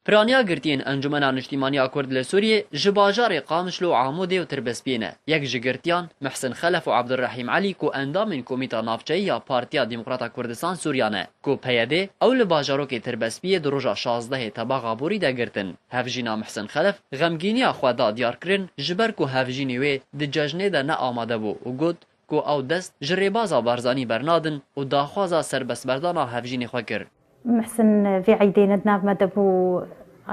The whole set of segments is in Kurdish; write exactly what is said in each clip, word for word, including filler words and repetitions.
Piraniya girtiyên Encumena Niştîmaniya Kurd li Sûriyê ji bajarê Qamişlo û Amûdê û Tirbespiyê ne. Yek ji girtiyan Mihsin Xelef û Abdurrehîm Elî ku endamên Komîta Navçeyî ya Partiya Demokrata Kurdistan Sûriya ne, ku P Y D ew li bajarokê Tirbespiyê di roja şazdehê Tebaxa Borî de girtin. Hevjîna Mihsin Xelef xemgîniya xwe da diyarkirin, ji ber ku hevjînê wê di cejnê de ne amade bû û got ku ew dest ji rêbaza Barzanî bernadin û daxwaza serbestberdana hevjînê xwe kir. Mihsin vê eydê ne di nav me de bû,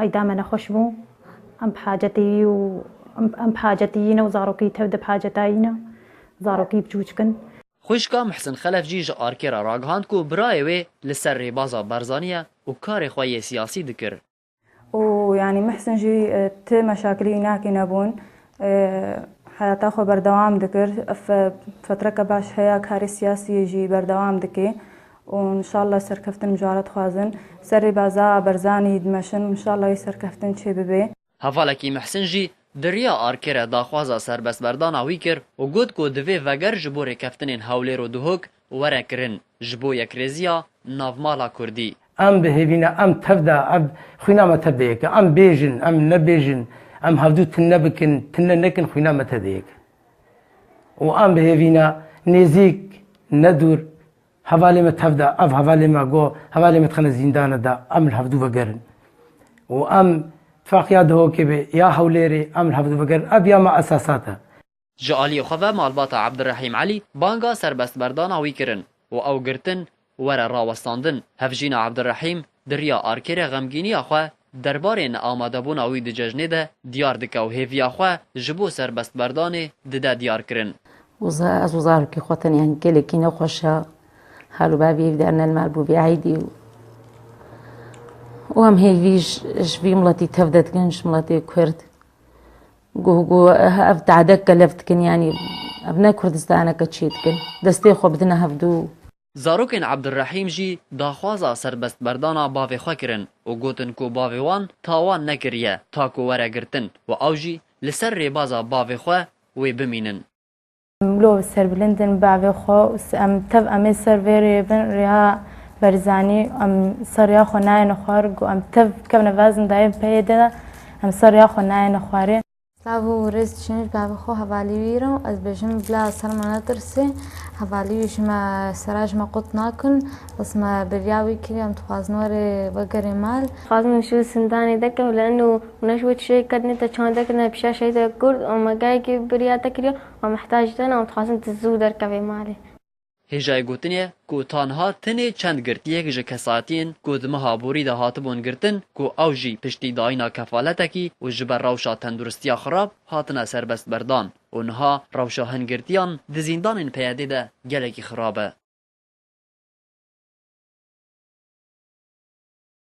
eyda me nexweş bû. Em bi hacetê yî û em, em bi hacetê yî ne û zarokî tev de bi haceta yî ne. Zarokî biçûçik in. Xwişka Mihsin Xelef jî ji Arkê re ragihand ku birayê wê li ser rêbaza Barzanî ye û karê xwe yê siyasî dikir. û yanî Mihsin jî, e, ti meşakilî wînakî nebûn. E, heyata xwe berdewam dikir. Ev fe-, fetreke baş heye, karê siyasî jî berdewam dike û înşallah serkeftin ji we re dixwazin. Ser rêbaza Barzanî dimeşin, înşallah wê serkeftin çêbibe. Hevalekî Mihsin jî di riya Arkê re daxwaza serbestberdana wî kir û got ku divê veger ji bo rêkeftinên Hewlêr û Duhok were kirin, ji bo yekrêziya navmala Kurdî. Em bi hêvî ne, em tev de, em xwîna me tev de yek e. Em bêjin, em nebêjin, em hevdû tune bikin, tune nekin, xwîna me tev de yek e. Û em bi hêvî ne, nêzîk, ne dûr, hevalê me tev de, ev hevalê me got, hevalê me dixine zîndane de, em li hevdû vegerin. Û em tifaqiya Duhokê be, ya Hewlêrê, em li hevdû vegerin. Ev ya me esasat e. Ji aliyê xwe ve malbata Abdurrehîm Elî banga serbestberdana wî kirin û ew girtin were rawestandin. Hevjîna Abdurrehîm di riya Arkê re xemgîniya xwe derbarê neamadebûna wî di cejnê de diyar dike û hêviya xwe ji bo serbestberdanê dide diyarkirin. Û za-, ez û zarokê xwe tenê, yanî gelekî nexweş e. Hal û bavê wî derne li mal bû vê eydî û, û em hêvî ji, ji vî miletî tev de dikin, ji miletê Kurd. Ku, ku ev tehdeke lev dikin, yanî ev ne Kurdistaneke çê dikin. Destê xwe bidine hevdû. Zarokên Abdurrehîm jî daxwaza serbestberdana bavê xwe kirin û gotin ku bavê wan tawan nekiriye ta ku were girtin û ew jî li ser rêbaza bavê xwe wê bimînin. Em lo serbilind in bavê xwe, em tev em ê ser vê rê bin, rêya Barzanî, em ser rêya xwe nayêne xwar, ku em tev kevne vazin dayê P Y D de, em ser rêya xwe nayêne xwarê. Silav û rêz dişînim ji bavê xwe, hevalî wî re. Ez bêjim bila ser me netirsê. Hevalî wî ji me, sera ji me qut nakin. Bes me beriya wî kiriye, em dixwazin were vegerê mal. Dixwazin ji zindanê derkevin, li eno hûn ji bo çi şehîd ketin, te çawa nekirine pêşiya şehîdê Kurd û me gelekî beriya te kiriye û mihtac te ne û dixwazin tu zû derkevê malê. Hêjayê gotinê ye ku ta niha tenê çend girtiyek ji kesatiyên ku di meha borî de hatibûn girtin, ku ew jî piştî dayîna kefaletekî û ji ber rewşa tenduristiya xirab hatine serbestberdan û niha rewşa hin girtiyan di zîndanên P Y D de gelekî xirab e.